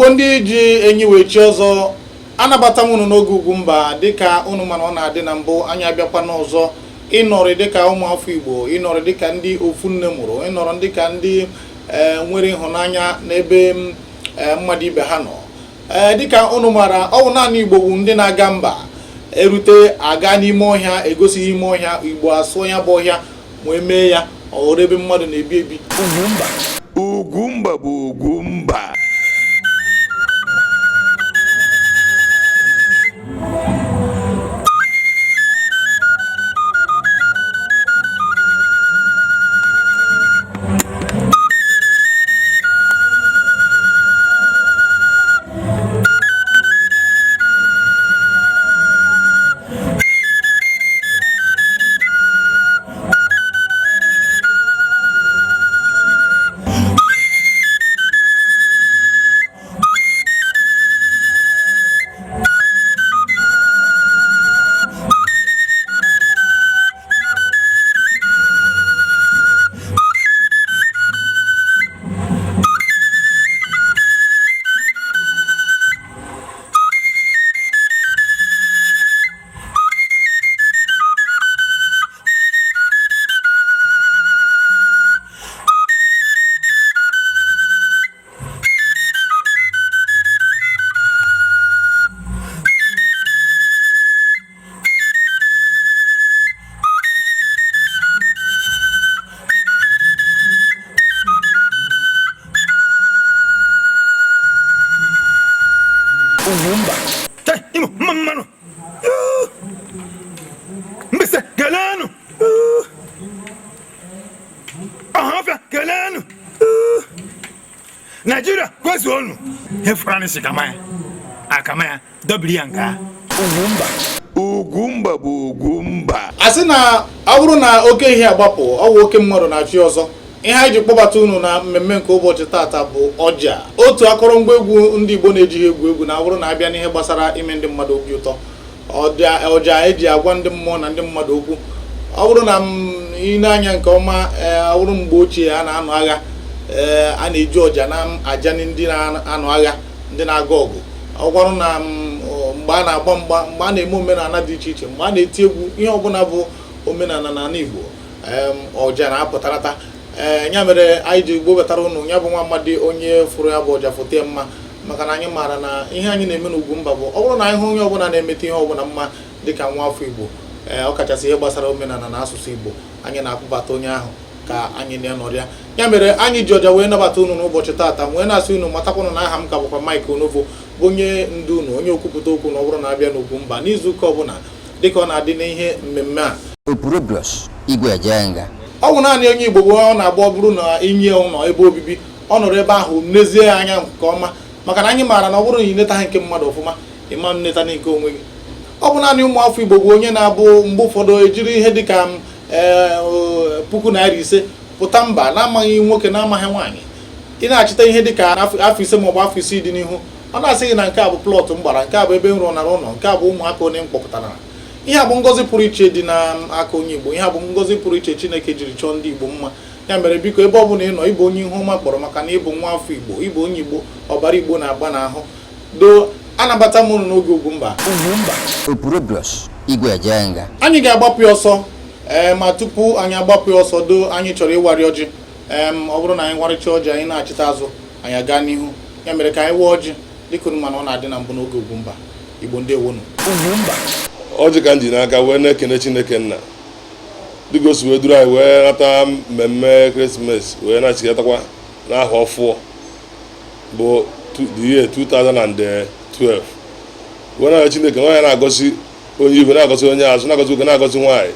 Igbo ndị ji enyi wee chi ọzọ, anabata m unu n'oge Ugwumba. Dịka unu mana ọ na-adị na mbụ, anyị abịakwa n'ọzọ ịnọrị dịka ụmụafọ Igbo, ịnọrị dịka ndị ofu nne mụrụ, ịnọrọ dịka ndị nwere ịhụnanya n'ebe mmadụ ibe ha nọ. Ee, dịka unu mara, ọ bụ naanị Igbo bụ ndị na-aga mba erute aga n'ime ọhịa, egosighị ime ọhịa Igbo asụọ ya bụ ọhịa wee mee ya ọ ghọrọ ebe mmadụ na-ebi ebi. Ugwumba. Ugwumba bụ Ugwumba. Ugwumba. Imo mma mma nụ. Mbaise keleenụ. Ọhafịa keleenụ. Naijiria kwezuonụ. Ihe Fulani si kama ya akama ya dọbiri ya nke a. Ugwumba. Ugwumba bụ Ugwumba. A sị na ọ bụrụ na oke ehi agbapụ, ọ bụ oke mmadụ na-achụ ọzọ. Ihe anyị ji kpọbata unu na mmemme nke ụbọchị tata bụ ọja, otu akọrọngwa egwu ndị Igbo na-ejighị egwu egwu. Na ọ bụrụ na abịa n'ihe gbasara ime ndị mmadụ obi ụtọ, ọja eji agwa ndị mmụọ na ndị mmadụ okwu. Ọ bụrụ na ị na-anya nke ọma, ee, ọ bụrụ mgbe ochie a na-anụ agha, ee, a na-eji ọja na-aja ndị na-anụ agha, ndị na-aga ọgụ. Ọ gwarụ na mgbe a na-agba mgba, mgbe a na-eme omenala dị iche iche, mgbe a na-eti egwu, ihe ọbụla bụ omenala n'ala Igbo, ọja na-apụtarata. Ee, ya mere anyị ji gbobatara unu ya bụ nwa amadi onye fụrụ ya bụ ọja foto ya mma, maka na anyị maara na ihe anyị na-eme n'Ugwumba bụ ọ bụrụ na anyị hụ onye ọbụla na-emeta ihe ọbụla mma dịka nwa afọ Igbo, ee, ọ kachasị ihe gbasara omenala na asụsụ Igbo, anyị na-akpọbata onye ahụ ka anyị na-anọrọ ya. Ya mere anyị ji ọja wee nabata unu n'ụbọchị taata, wee na-asị unu matakwanụ na aha m ka bụkwa Mike Onovo, bụ onye ndu unu, onye okwupụta okwu na ọ bụrụ na abịa n'Ugwumba n'izuụka ọbụla dịka ọ na-adị n'ihe mmemme a. Opurobios Igwe Ejenga. Ọ bụ naanị onye Igbo bụ ọ na-agba ọ bụrụ na inye ụlọ ebe obibi, ọ nọrọ ebe ahụ nezie ya anya nke ọma, maka na anyị maara na ọ bụrụ na ị netaghị nke mmadụ ọfụma, ịma nneta nke onwe gị. Ọ bụ naanị ụmụafọ Igbo bụ onye na-abụ mgbe ụfọdụ ejiri ihe dịka ₦500,000 pụta mba na-amaghị nwoke, na-amaghị nwaanyị, ị na-achịta ihe dịka afọ 5 maọbụ afọ 6 dị n'ihu, ọ na-asị gị na nke a bụ plot m gbara, nke a bụ ebe m rụnara ụlọ, nke a bụ ụmụaka onye m kpọpụtara. Ihe a bụ ngọzi pụrụ iche dị n'aka onye Igbo. Ihe a bụ ngọzi pụrụ iche Chineke jiri chọọ ndị Igbo mma. Ya mere biko, ebe ọ bụla ị nọ, ịbụ onye ihu ọma kpọrọ, maka na ịbụ nwa afọ Igbo, ịbụ onye Igbo, ọbara Igbo na-agba n'ahụ. Do, anabata m unu n'oge Ugwumba. Ugwumba. Opurobios Igwe Ejenga. Anyị ga-agbapụ ya ọsọ, ee, ma tupu anyị agbapụ ya ọsọ, do, anyị chọrọ ịwarị ọjị. Ee, ọ bụrụ na anyị warịcha ọjị, anyị na-achịta azụ, anyị aga n'ihu. Ya mere ka anyị waa ọjị dịka unu mana ọ na-adị na mbụ n'oge Ugwumba Igbo. Ndewonu. Ugwumba. Ọjị ka m ji n'aka wee na-ekene Chineke nna dịka o si wee duru anyị wee nata mmemme ekeresimesi, wee na-achịkọtakwa n'ahọ ọfụọ bụ the year 2012, wee na-arịọ Chineke na ya na-agọzi onye ibe, na-agọzi onye azụ, na-agọzi nwoke, na-agọzi nwaanyị.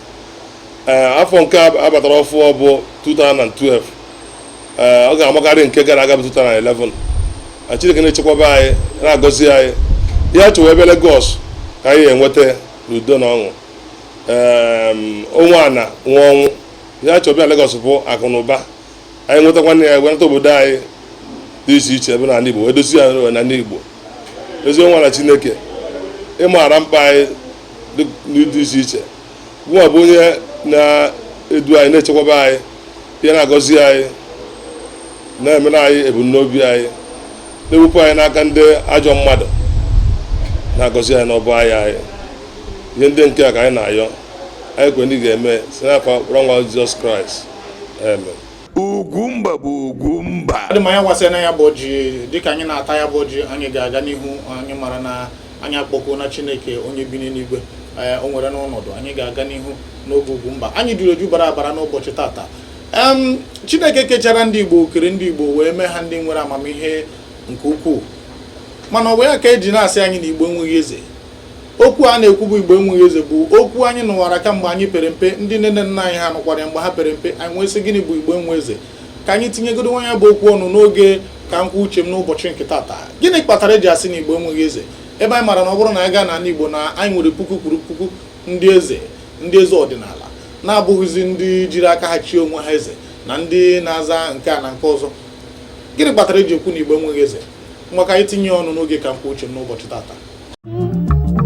Ee, afọ nke abatara ọfụọ bụ 2012, ee, ọ ga-amakarị nke gara aga bụ 2011. Na Chineke na-echekwaba anyị, na-agọzi anyị, ihe a chọrọ ebe Lagos ka anyị enweta n'udo na ọṅụ. Onwe ana nwe ọnwụ, ihe a chọrọ bịa Lagos bụ akụ na ụba. Anyị nwetakwana ya, wenata obodo anyị dị iche iche ebe n'ala Igbo, wee dozie ya n'ala Igbo. Ezi onwe na Chineke, ịmaara mkpa anyị dị iche iche, gụnwa bụ onye na-edu anyị, na-echekwaba anyị, ihe na-agọzi anyị, na-emere anyị ebumnobi anyị. Na-ewepụ anyị n'aka ndị ajọ mmadụ, na-agọzi anyị n'ọbụ ahịa anyị. Ihe ndị nke a ka anyị na-ayọ, anyị kwe ndị ga-eme si n'afọ kpọrọ nwa Jizọs Kraịst, amen. Ugwumba bụ Ugwumba. Adị m anya wasị na ya bụ ọjị. Dịka anyị na-ata ya bụ ọjị, anyị ga-aga n'ihu. Anyị mara na anyị akpọkuo na Chineke onye bi n'eluigwe. Ee, o nwere n'ọnọdụ anyị ga-aga n'ihu n'oge Ugwumba. Anyị juru eju bara abara n'ụbọchị tata. Chineke kechara ndị Igbo, kere ndị Igbo wee mee ha ndị nwere amamihe nke ukwuu, mana ọ bụ ya ka eji na-asị anyị na Igbo enweghị eze. Okwu a na-ekwu bụ Igbo enweghị eze bụ okwu anyị nụwara kamgbe anyị pere mpe. Ndị nne na nna anyị ha nụkwara ya mgbe ha pere mpe. Anyị nwee sị, gịnị bụ Igbo enwe eze? Ka anyị tinyegodo nwa ya bụ okwu ọnụ n'oge ka nkwa uche m n'ụbọchị nke tata. Gịnị kpatara eji asị na Igbo enweghị eze, ebe anyị mara na ọ bụrụ na anyị gaa n'ala Igbo na anyị nwere puku kwuru puku ndị eze, ndị eze ọdịnala na-abụghịzi ndị jiri aka ha chie onwe ha eze na ndị na-aza nke a na nke ọzọ? Gịnị kpatara eji ekwu na Igbo enweghị eze? Ngwa, ka anyị tinye ọnụ n'oge ka nkwa uche m n'ụbọchị tata.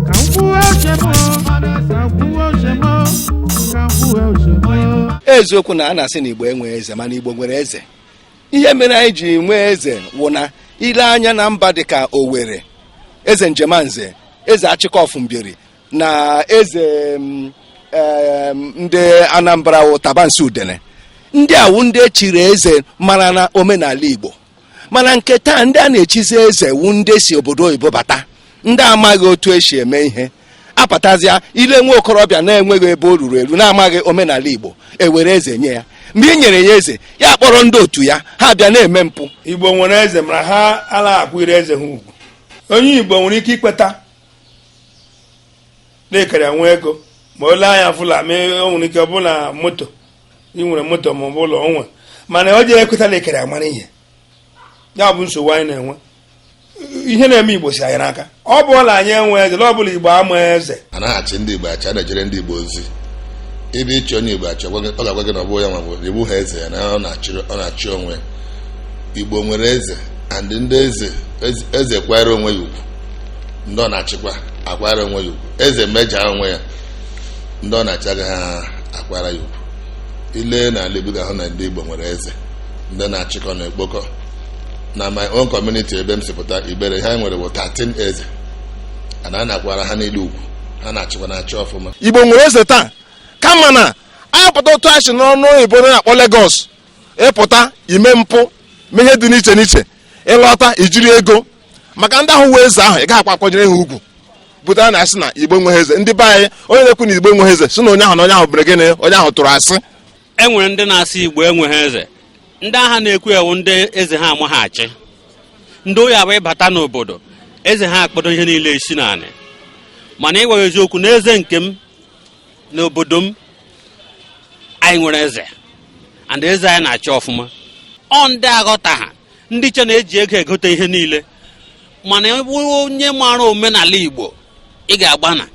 Ka m kwuo uche m, ka m kwuo uche m, ka m kwuo uche m. Eziokwu na a na-asị na Igbo enwe eze, mana Igbo nwere eze. Ihe mere anyị ji nwee eze wụ na ile anya na mba dịka Owere, eze Njemanze, eze Achịkọfụmbiri na eze ndị Anambra wụ Tabansi Udene. Ndị awụ ndị echiri eze mara na omenala Igbo. Mana nke taa, ndị a na-echizi eze wu ndị si obodo oyibo bata, ndị amaghị otu esi eme ihe. Apatazịa ile nwa okorobịa na-enweghị ebe o ruru eru, na-amaghị omenala Igbo, ewere eze nye ya. Mgbe ị nyere ya eze, ya kpọrọ ndị otu ya, ha bịa na-eme mpụ. Igbo nwere eze, mana ha anaghị akwụnyere eze ha ugwu. Onye Igbo nwere ike ikweta na-ekere nwa ego, ma o lee anya fụla ma o nwere ike ọ bụ na moto ị nwere, moto ma ọ bụ ụlọ o nwere, mana o ji ekweta na ekere amara ihe. Ya bụ nsogbu anyị na-enwe. Ihe na-eme Igbo si anyị n'aka. Ọ bụla anyị enwe eze na ọ bụla Igbo ama eze. Anaghị achị ndị Igbo achị, a na-ejere ndị Igbo ozi. Ịbịa ịchị onye Igbo achị, ọ ga-agwa gị na ọ bụ ya nwa bụ iwu ha eze ya na ọ na-achị onwe ya. Igbo nwere eze and ndị eze eze kwanyere onwe ya ugwu, ndị ọ na-achịkwa akwanyere onwe ya ugwu. Eze mejaa onwe ya, ndị ọ na-achị agaghị akwara ya ugwu. Ile n'ala Igbo, ga-ahụ na ndị Igbo nwere eze, ndị na-achịkọ na ekpokọ. Na my own community ebe m si pụta, Igbere, ha nwere bụ 13 eze, ana a na-akwara ha niile ugwu, ha na-achịkwa, na-achị ọfụma. Igbo nwere eze taa, kama na anyị pụta otu anyị si n'ọnụ oyibo na-akpọ Lagos, ịpụta ime mpụ, mee ihe dị n'iche n'iche, ịlọta ijiri ego maka ndị ahụ wee eze ahụ, ị gaghị akwa akwanyere ha ugwu. Butere na asị na Igbo enweghị eze. Ndị be anyị, onye na-ekwu na Igbo enweghị eze, si na onye ahụ na onye ahụ mere gịnị? Onye ahụ tụrụ asị. E nwere ndị na-asị Igbo enweghị eze. Ndị agha na-ekwu ewu, ndị eze ha amaghị achị, ndị oyi abụ ịbata n'obodo, eze ha akpọdo ihe niile esi naanị. Mana ịgwa eziokwu, na eze nke m n'obodo m, anyị nwere eze and eze anyị na-achị ọfụma. Ọ ndị aghọta ha, ndị che na-eji ego egote ihe niile. Mana ị bụrụ onye maara omenala Igbo, ị ga-agba na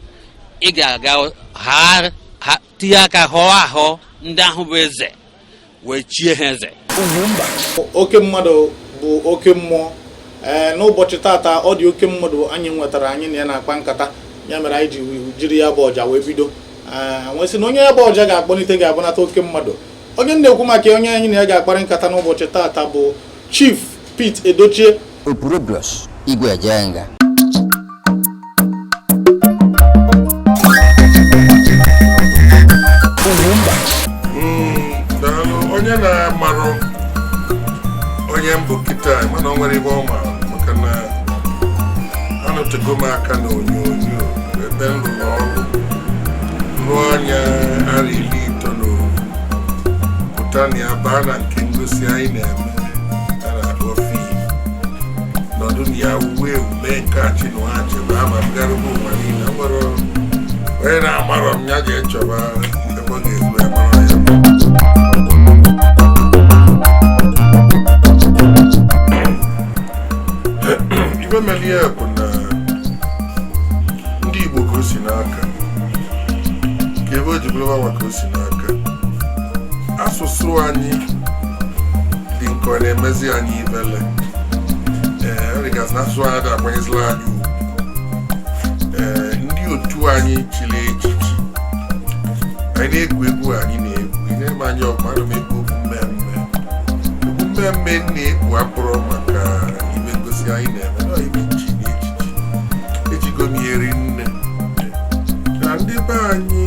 ị ga-aga ha ha tinye aka họọ ahọ ndị ahụ bụ eze wee chie ha eze. Oke mmadụ bụ oke mmụọ. Ee, n'ụbọchị tata, ọ dị oke mmadụ anyị nwetara, anyị na ya na-akpa nkata. Ya mere anyị ji jiri ya bụ ọja wee bido. Ee, nwesị na onye ya bụ ọja ga-akpọlite ga-abụnata oke mmadụ. Onye m na-ekwu maka onye anyị na ya ga-akparị nkata n'ụbọchị tata bụ Chief Pete Edochie. Opurobios Igwe Ejenga. Daalụ. Onye na-amarụ onye mbụ kịta, mana o nwere ebe ọ mara, maka na anọtego m aka na onyonyo ebe m rụrụ ọrụ rụọ anya ara 31 pụta na ya, baa na nke ngosi anyị na-eme a na-akpọ film, nọdụ na ya wuwe ewu mee nke a Chinua Achebe ama m garụba ụwa niile. O nwere onye na-amarọ m, ya ga-echọba ebe ọ ga-eru ya mara ya. Ife mere ya bụ na ndị Igbo ka o si n'aka, ka ebe o ji bụrụ nwa ka o si n'aka. Asụsụ anyị dị nke ọ na-emezi anyị ibele. Ee, ọ dịgasị na asụsụ anyị akwanyezila anyị ugwu. Ee, ndị otu anyị chịrị echichi, anyị na-egwu egwu, anyị na-egwu ị na-eme anyị ọgụ. Ana m egwu egwu mmemme, egwu mmemme m na-egwu abụrụ maka ibe ngosi. anyị na-eme na ibe nchi na echichi echigo m ya eri nne na ndị be anyị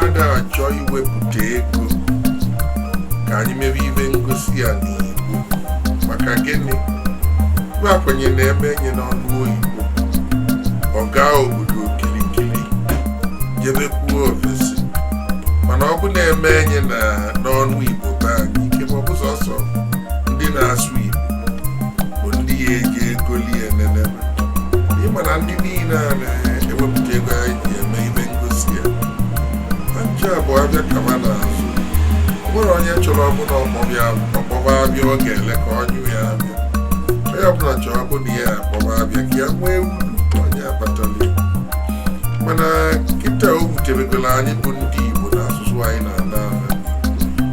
ada achọ iwepụta ego ka anyị mewe ibe ngosi ya n'Igbo. Maka gịnị? Bụ akwenye na eme enye n'ọnụ oyibo, ọ gaa obodo okilikili, jebekwuo ofesi. Mana ọ bụ na-eme enye na n'ọnụ Igbo be anyị, ike ma ọ bụ sọsọ ndị na-asụ Igbo bụ ndị ya eji ego lie nenebe. Ịma na ndị niile a na-ewepụta ego anyị ji eme ibe ngosi ya, ha nche abụọ abịa kama n'azụ. Ọ nwere onye chọrọ ọbụla ọkpọba abịa ọ ga-ele ka ọ nyụ ya abịa. Onye ọbụla chọrọ ọbụla ya akpọba abịa ka ya nwee uru onye akpatala ya. Mana kịta o wutebegola anyị bụ ndị Igbo na asụsụ anyị na-ana ana.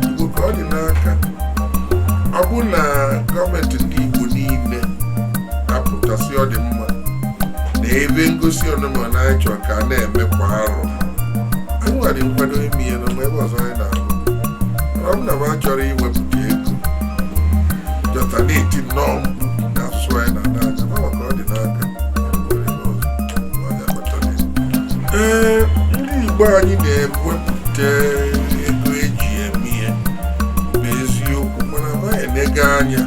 Igbo ka ọ dị n'aka. Ọ bụ na gọọmenti ndị Igbo niile apụtasị, ọ dị mma na ebe ngosi omenala anyị chọrọ ka a na-eme kwa arọ, anyị nwere nkwado ime ya na ebe ọzọ anyị na-ahụ. Mana ọ bụ na m achọrọ iwepụta ego jọta na-eti nnọọ mkpu na asụsụ anyị na-ana anya, ma maka ọ dị n'aka. Ee, ndị Igbo anyị na-ewepụta ego eji eme ihe bụ eziokwu, mana anaghị enego anya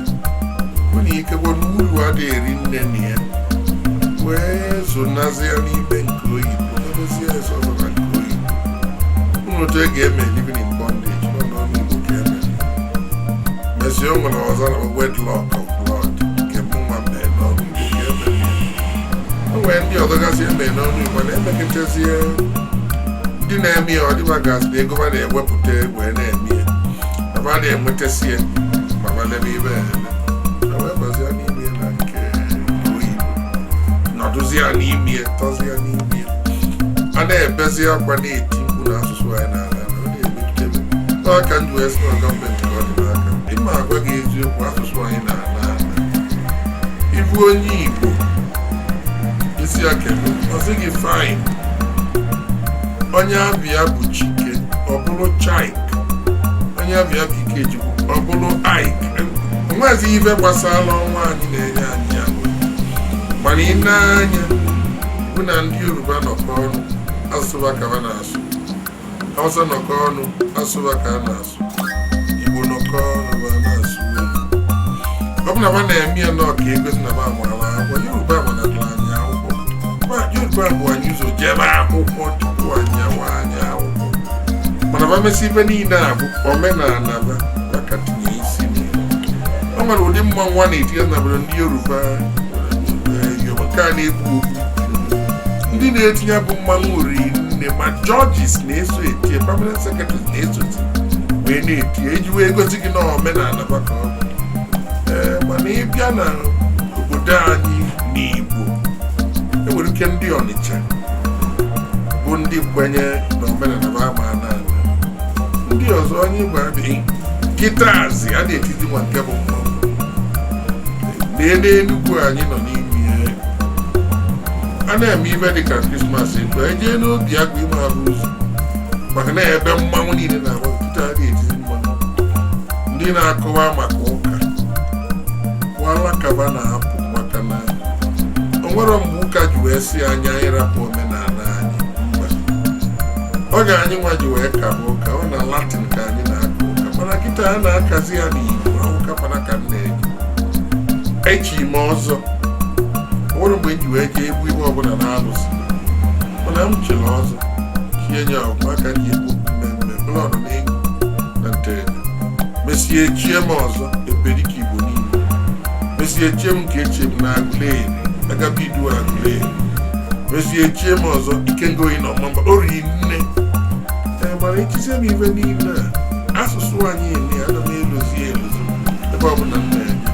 hụ na ikekwe na uru adịghị eri nne na ya wee zonazie n'ime nke oyibo, mebezie ọzọ na nke oyibo. Unu otu e ga-eme Living in Bondage nọ n'ọnụ Igbo ka emere mezie. O nwere ọzọ na Wedlock of Blood nke mụnwa mee n'ọnụ Igbo ka emere. O nwere ndị ọzọ gasị eme n'ọnụ Igbo na-emekọtazie ndị na-eme ya, ọ dịba gasị na ego ha na-ewepụta wee na-eme ya na ba na-enwetasị ya ma ma lebe ibe ya ele na wee bazie n'ime ya na nke oyibo, nọdụzie n'ime ya, tọzie n'ime ya, a na-ebezi akwa, na-eti mkpu na asụsụ anyị na-ala na ọ na-emegidebe n'aka ndị wee sị na gọọmenti ka ọ dị n'aka. Ịma agwa gị eziokwu, asụsụ anyị na-ala ala. Ịbụ onye Igbo, isi ya kedu, ọ sị gị fine. Onye abịa bụ Chike, ọ bụrụ Chike. Onye abịa bụ Ikechukwu, ọ bụrụ Ike. Onwezi ife gbasara ọnwa anyị na-enye anyị ya bụ. Mana ị na-anya bụ na ndị Yoruba nọkọ ọnụ, asụba ka ha na-asụ. Hausa nọkọ ọnụ, asụba ka a na-asụ. Igbo nọkọ ọnụ, ba na-asụ oyibo. Ọ bụ na ha na-eme ya nọọ ka egosi na ha amara akwụkwọ. Yoruba manatara anyị akwụkwọ. Yoruba bụ anyị ụzọ jebe akwụkwọ tupu anyị awa anyị akwụkwọ. Mana ba mesị ife niile a bụ omenala ba maka tinye isi na o nwere ụdị mmanwụ a na-etinye na obodo ndị Yoruba Yoruba nke a na-ekpu okpu. Ndị na-etinye bụ mmanwụ ri nne, ma judges na-eso etie, permanent secretaries na-esozi wee na-etinye iji wee gosi gị na omenala maka ọ bụ. Ee, mana ịbịa na obodo anyị n'Igbo, enwere ike ndị Ọnịcha bụ ndị kwenye na omenala ba ama na ala ndị ọzọ. Onye Igbo abịaghị kịtazi a na-etiti nwa nke bụ mmanwụ n'elu Enugwu anyị nọ n'ime ya. A na-eme ibe dịka Krismas etu anyị jee n'obi agụ ime ahụ ụzọ maka na ebe mmanwụ niile na-agba nkịta a na-etizi mmanwụ. Ndị na-akọwa maka ụka bụ alakaba na-apụ, maka na o nwere mgbe ụka ji wee sị anyị anyị rapụ omenala anyị. Mba, oge anyị nwa ji wee kaba ụka, ọ na Latin ka anyị na-aka ụka, mana kịta a na-akazi ya n'Igbo. Ụka mana ka m na-eji echi ime ọzọ. O nwere mgbe m ji wee jee egbu ibe ọbụla na-alụsị, mana m chịrị ọzọ chie nye ọgwụ aka ji egbu mmemme blọọdụ na enyi na ntere, mesie chie m ọzọ ebedika Igbo niile, mesie chie m nke echie m na Agụleri, Agabidu Agụleri, mesie chie m ọzọ Ikenga Oyi na Ọmamba ori nne. Ee, mana echizie m ibe niile a, asụsụ anyị ene ana m elozi elozi ebe ọbụla m na-eje.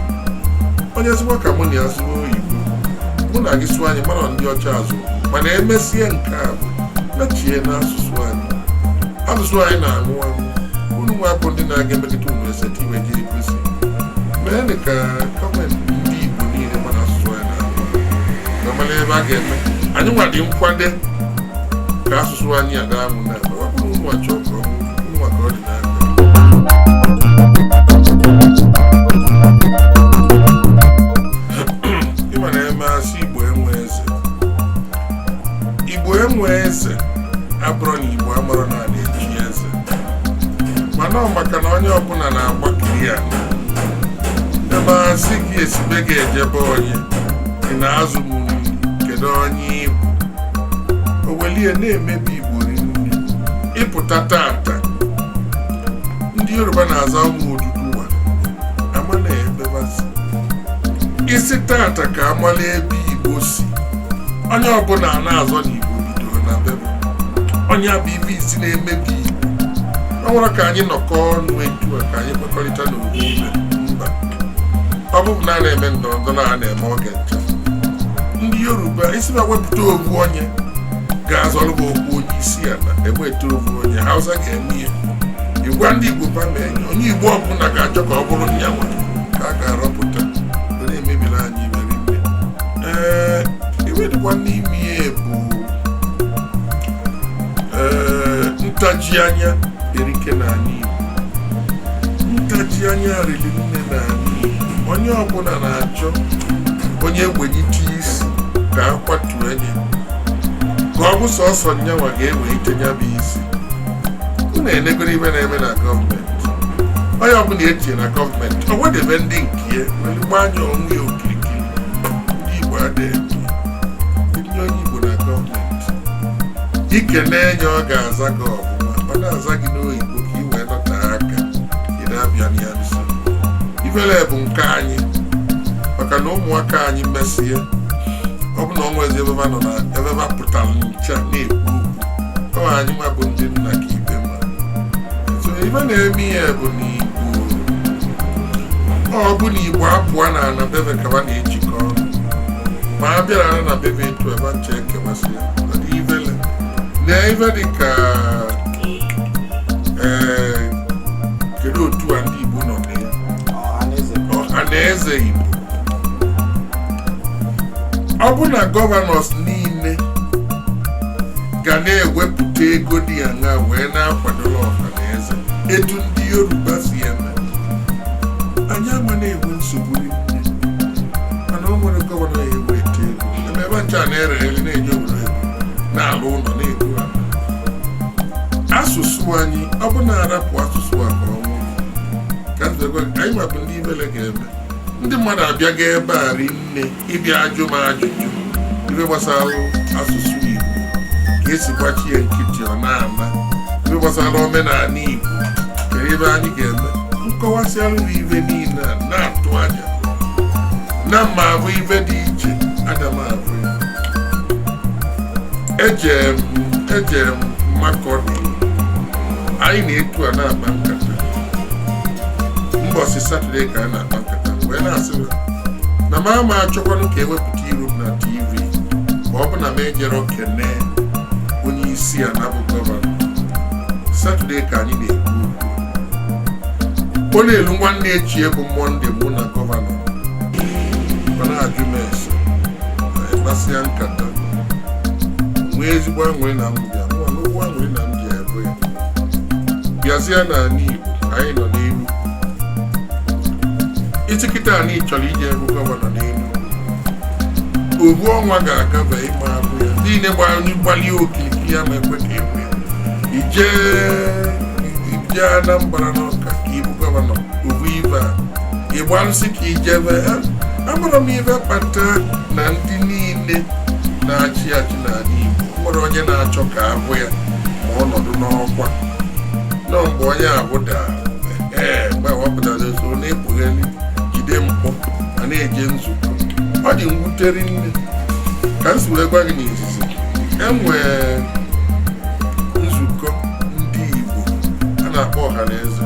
Onye zụkwa ka mụ na ya zụrụ oyibo, mụ na gị sụọ, anyị mara ndị ọcha azụ. Mana emesie nke a bụ mechie n'asụsụ anyị. Asụsụ anyị na-anwụ anwụ. Unu nwa bụ ndị na-aga emekọta unu eseta iwe ji egosi mee ka gọọmenti ndị Igbo niile mana asụsụ anyị na-anwụ na mara ebe a ga-eme. Anyị nwa dị nkwade ka asụsụ anyị ada anwụ na ọ bụrụ unu achọ ka ọ nwụ, unu nwa ka ọ dị n'aka. Enwe eze abụrụ na Igbo amụrụ na na-echi eze, mana ọ maka na onye ọbụla na-agbakiri ya ebe asị gị esibe gị ejebe onye ị na-azụ m nri, kedu onye Igbo o welie na-emebi Igbo rinne. Ịpụta tata, ndị Yoruba na-aza ụmụ Oduduwa ama na-ebebasị isi tata ka amala ebe Igbo si. Onye ọbụla na-azọ na Igbo bidoro na bebe onye bụ ibe isi na-emebi Igbo. Ọ nwere ka anyị nọkọ ọnụ etu a ka anyị kwekọrịta n'obi ibe mba. Ọ bụrụ na a na-eme ndọrọ ndọrọ a na-eme oge ncha, ndị Yoruba isi ma wepụta ovu onye ga-azọrọ gị okwu onye isi ala, eweta ovu onye Hausa ga-eme ihe ịgwa ndị Igbo pamenye onye Igbo ọbụla ga-achọ ka ọ bụrụ nyanwa ka a ga-arọpụta na-emebiri anyị imerime. Ee, iwe dịkwa n'ime ya bụ ee ntaji anya erike n'ala Igbo. Ntaji anya riri nne n'ala Igbo. Onye ọbụla na-achọ onye egbenyite isi ka a kwatuo enye ka ọ bụ sọsọ nyanwa ga-ewelite ya bụ isi. Unu enegoro ibe na-eme na gọọmenti, onye ọbụla etinye na gọọmenti o wedebe ndị nke ya were gbaa anya onwe ya okirikiri. Ndị Igbo adịghị etinye onye Igbo na gọọmenti, ikene enye ọ ga-aza gị ọfụma, ọ na-aza gị n'oyibo ka ị wee nọte aka ị na-abịa ya nso. Ifele bụ nke anyị maka na ụmụaka anyị mesie ọ bụ na ọ nwezi ebe nọ na ebe pụtara ncha na-ekwu okwu ọ anyị nwa bụ ndị nna ka ibe mma. So ife na-eme ihe bụ na Igbo ọ bụ na Igbo apụọ na ana bebe ka ha na-ejikọ ọnụ, ma a bịara na bebe etu ebe ncha ekewasị ya ọ dị ivele na ife dị ka ee kedu otu a ndị Igbo nọ na ya ọhaneze Igbo. Ọ bụ na governors niile ga na-ewepụta ego dị aṅa wee na-akwadola ọhaneze etu ndị Yoruba si eme, anyị ama na-enwe nsogbu rinne. Mana o nwere gọvanọ ya eweta ego ebe ebe ncha na-ere ere na-eje obodo ego na-alụ ụlọ na-ego ala. Asụsụ anyị ọ bụ na-arapụ asụsụ a ka ọ nwụrụ ka nzekwe anyị mabụ ndị ibele ga-eme. Ndị mmadụ abịaga ebe a rinne ịbịa ajụ m ajụjụ ife gbasara asụsụ Igbo ka esi gbachi ya nkịtị ọ na-ana, ife gbasara omenala Igbo kedu ebe anyị ga-eme nkọwasịalụ m ife niile a na-atụ anya na mma abụ ife dị iche aga m abụ ya. Eje m Makurdi, anyị na-etu a na-akpa nkata mbọsị Satọde ka a na-akpa nkata wee na-asị na ma ama achọkwanụ ka ewepụta iru m na TV ma ọ bụ na m ejero kene onye isi a na bụ gọvanọ. Satọde ka anyị na-ekwu okwu ọ na-elu nwanne echi bụ Mọnde mụ na gọvanọ ọ na-ajụ m ese kpasịa nkata nwee ezigbo aṅụrị na m bịa mụọ n'ụgwọ aṅụrị na m ji ebu ya bịazie n'ala Igbo. Anyị nọ n'Enugu isi kịta anyị chọrọ ije bụ gọvanọ n'Enugu obu ọnwa ga-agafe ịma abụ ya niile gbalie okirikiri ya ma ekwe ka egbu ya ije Anambra n'Ọka ka ịbụ gọvanọ obu ibe a ịgbalụsị ka ijebe. Amara m ibe kpata na ndị niile na-achị achị n'ala Igbo nwere onye na-achọ ka abụ ya ma ọnọdụ n'ọkwa nọ mgbe onye abụ daa ee mgbe awapụtara usoro na-ekpugheli jide mkpọ ma na-eje nzukọ. Ọ dị mwutere nne ka m si wee gwa gị n'izizi enwee nzukọ ndị Igbo a na-akpọ ọhaneze.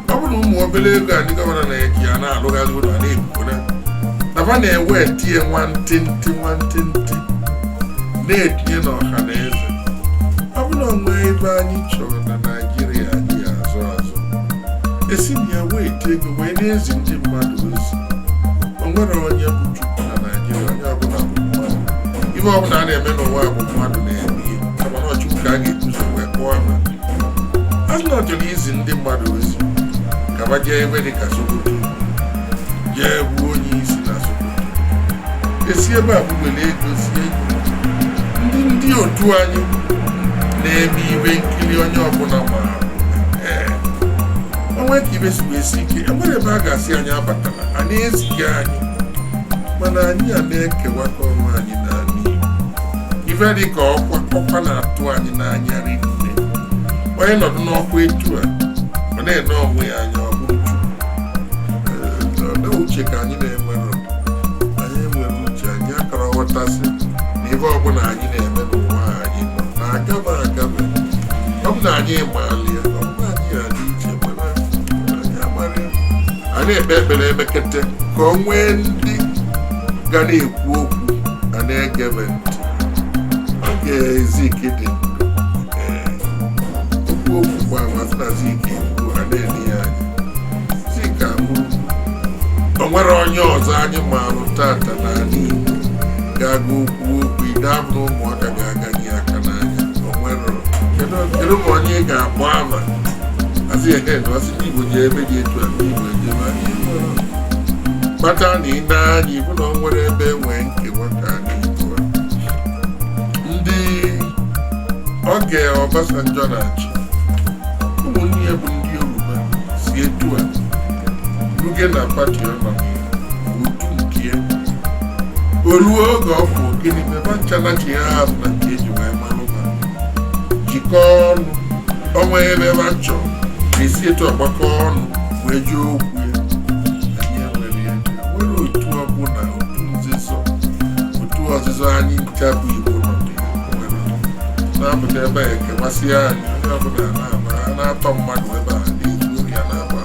Ọ bụrụ na ụmụ obere ego a ndị gọvanọ na-eji ya na-alụgharị ụlọ na-ebugo na ba na-ewe tie nwantịntị nwantịntị na-etinye n'ọhaneze. Ọ bụrụ na nwee ebe anyị chọrọ na Naịjirịa anyị azụ azụ esi na ya wee tie ego wee na-ezi ndị mmadụ ozi. O nwere onye bụ Chukwu na Naịjirịa, onye ọbụla bụ mmadụ. Ife ọbụla a na-eme n'ụwa bụ mmadụ na-eme ihe kama na Chukwu ka a ga-eguzo wee kpọọ ama. A sị na ọ chọrọ izi ndị mmadụ ozi ka ba jee ebe dị ka Sokoto jee gbuo onye isi na Sokoto esi ebe a bụgbere ego sie ego Otu anyị na-eme ibe nkiri onye ọbụla maara. Ee, onwe ka ibe si wee si ike, enwere ebe a ga-asị anyị abatala, anyị eziga anyị, mana anyị a na-ekewakọ onwe anyị n'ala Igbo. Ife dị ka ọkwa ọkwa na-atụ anyị n'anya rinne. Onye nọdụ n'ọkwa etu a, ọ na-ene onwe ya anya, ọ bụrụ Chukwu. Ee, uche ka anyị na-enwere, anyị enwere uche anyị akara ghọtasị na ife ọbụla anyị na-eme n'ụwa anyị nọ na-agaba agaba. Ọ bụ na anyị maara ya, ọ bụ na anyị adị iche, mana anyị amara ya. Anyị na-ekpe ekpere emekete ka o nwee ndị ga na-ekwu okwu a na-egebe ntị. Oge Zik dị ndụ, ee, okwu okwu gba amasị na Zik ekwu, a na-ele ya anya. Zik anwụrụ, o nwere onye ọzọ anyị marụ tata n'ala Igbo ga-aga okwu okwu ide abụ na ụmụaka ga-aganye aka n'anya? O nwere. Kedu ma onye ị ga-akpọ ama asị ehe na ọsị ndị Igbo ji ebe dị etu a, ndị Igbo ejebe? Anyị nwere kpata na ị na-anya ibu na o nwere ebe enwee nkewa ka ala Igbo a. Ndị oge Obasanjo na-achị, ụmụnne ya bụ ndị Yoruba si etu a ruge na party ọ nọ, otu nke ya. O ruo oge ọ fụ gịnị mebe ncha na chi ha azụ na nke eji wee malụ ha jikọọ ọnụ ọnwa ebe ebe a chọrọ esi etu ọgbakọ ọnụ wee jụọ okwu ya. Anyị enwere ya, nwere otu ọbụla, otu nzuzo, otu ọzụzụ anyị ncha bụ Igbo nọ na ya nwere na-apụta ebe a ekewasịa anyị. Onye ọbụla na-aba a na-atọ mmadụ ebe a na-ezu ori, a na-agba.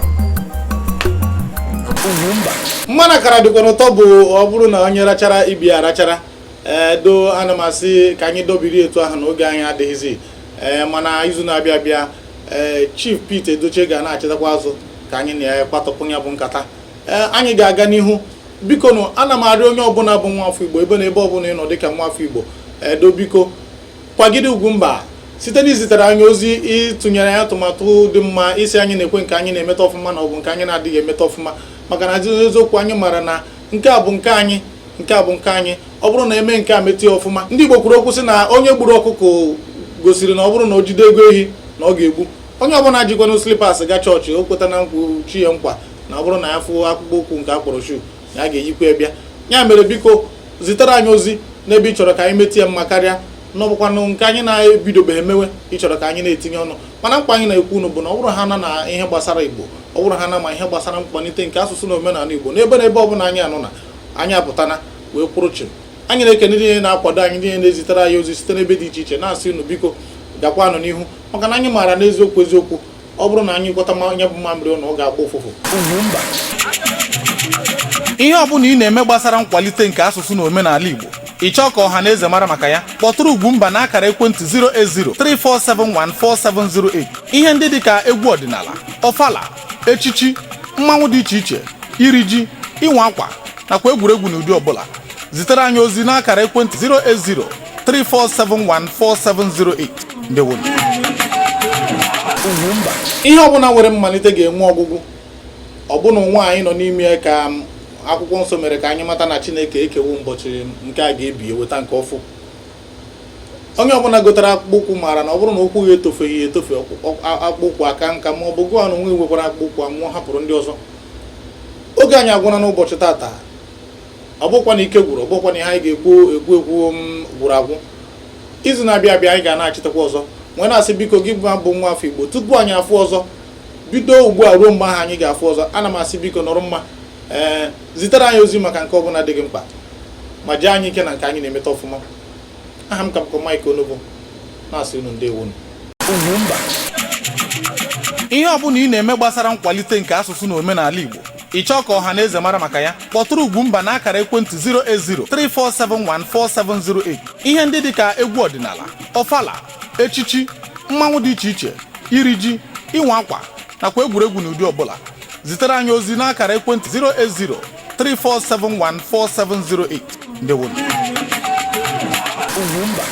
Mmanụ akara dịkwa n'ụtọ bụ ọ bụrụ na onye rachara ibi ya arachara. Ee, do ana m asị ka anyị dobiri etu ahụ na oge anyị adịghịzi. Ee, mana izu na-abịa abịa, ee, Chief Pete Edochie ga na-achịtakwa azụ ka anyị na ya kwatọpụ ya bụ nkata. Ee, anyị ga-aga n'ihu. Biko nụ, ana m arịọ onye ọbụla bụ nwa afọ Igbo, ebe na ebe ọbụla ị nọ dịka nwa afọ Igbo, edo, biko kwagide Ugwumba site n'izitere anyị ozi, ịtụnyere anyị atụmatụ dị mma, isi anyị na-ekwe nke anyị na-emeta ọfụma na ọ bụ nke anyị na-adịghị emeta ọfụma, maka na eziokwu anyị mara na nke a bụ nke anyị, nke a bụ nke anyị. Ọ bụrụ na eme nke a metụ ya ọfụma. Ndị Igbo kwuru okwu sị na onye gburu ọkụkọ gosiri na ọ bụrụ na o jide ego ehi na ọ ga-egbu. Onye ọbụla jikwanụ slippers gaa chọọchị, o kweta na nkwụ chi ya nkwa na ọ bụrụ na ya fụ akpụkpọ ụkwụ nke a kpọrọ shoe, na ya ga-eyikwa ya bịa. Ya mere, biko zitere anyị ozi n'ebe ị chọrọ ka anyị metụ ya mma karịa, na ọ bụkwanụ nke anyị na-ebidobeghị emewe ị chọrọ ka anyị na-etinye ọnụ. Mana mkpa anyị na-ekwu unu bụ na ọ bụrụ ha na na ihe gbasara Igbo, ọ bụrụ ha na ma ihe gbasara mkpalite nke asụsụ na omenala Igbo n'ebe na ebe ọbụla anyị anọ na anyị apụtana wee kwụrụ chịm. Anyị na-ekene ndị niile na-akwado anyị, ndị niile na-ezitere anyị ozi site n'ebe dị iche iche, na-asị unu biko gakwanụ n'ihu, maka na anyị maara n'eziokwu eziokwu, ọ bụrụ na anyị gwọta onye bụ mamịrị ụnụ, ọ ga-agba ụfụfụ. Ihe ọbụla ị na-eme gbasara nkwalite nke asụsụ na omenala Igbo, ị chọọ ka ọha na eze mara maka ya, kpọtụrụ Ugwumba na akara ekwentị 08034714708. Ihe ndị dịka egwu ọdịnala, ọfala, echichi, mmanwụ dị iche iche, iri ji, ịnwa akwa nakwa egwuregwu n'ụdị ọbụla, zitere anyị ozi n'akara ekwentị 08034714708. Ndewo. Ihe ọbụla nwere mmalite ga-enwe ọgwụgwụ. Ọbụna nwa anyị nọ n'ime ya ka akwụkwọ nsọ mere ka anyị mata na Chineke ekewo ụbọchị nke a ga-ebi eweta nke ọfụ. Onye ọbụla gotere akpụkpọ ụkwụ maara na ọ bụrụ na ụkwụ ya etofeghị etofe, akpụkpọ ụkwụ aka nka, ma ọ bụ gụọ na onwe nwekwara akpụkpọ ụkwụ anwụọ hapụrụ ndị ọzọ. Oge anyị agwụna n'ụbọchị tata. Ọ bụkwa na ike gwụrụ, ọ bụkwa na ihe anyị ga-ekwu ekwu ekwu m gwụrụ agwụ. Izu na-abịa abịa, anyị ga na-achịtakwa ọzọ. Nwee na-asị, biko, gị bụ nwa afọ Igbo, tupu anyị afụ ọzọ, bido ugbu a ruo mgbe ahụ anyị ga-afụ ọzọ, ana m asị, biko nọrọ mma. Ee, zitere anyị ozi maka nke ọbụla dị gị mkpa, ma jee anyị ike na nke anyị na-emeta ọfụma. Aha m ka bụkwa Mike Onugbu, na-asị unu ndewonu. Ihe ọbụla ị na-eme gbasara nkwalite nke asụsụ na omenala Igbo, ị chọọ ka ọha na eze mara maka ya, kpọtụrụ Ugwumba na akara ekwentị 08034714708. Ihe ndị dịka egwu ọdịnala, ọfala, echichi, mmanwụ dị iche iche, iri ji, ịnwa akwa nakwa egwuregwu n'ụdị ọbụla, zitere anyị ozi n'akara ekwentị 08034714708. Ndewonu. Ugwumba.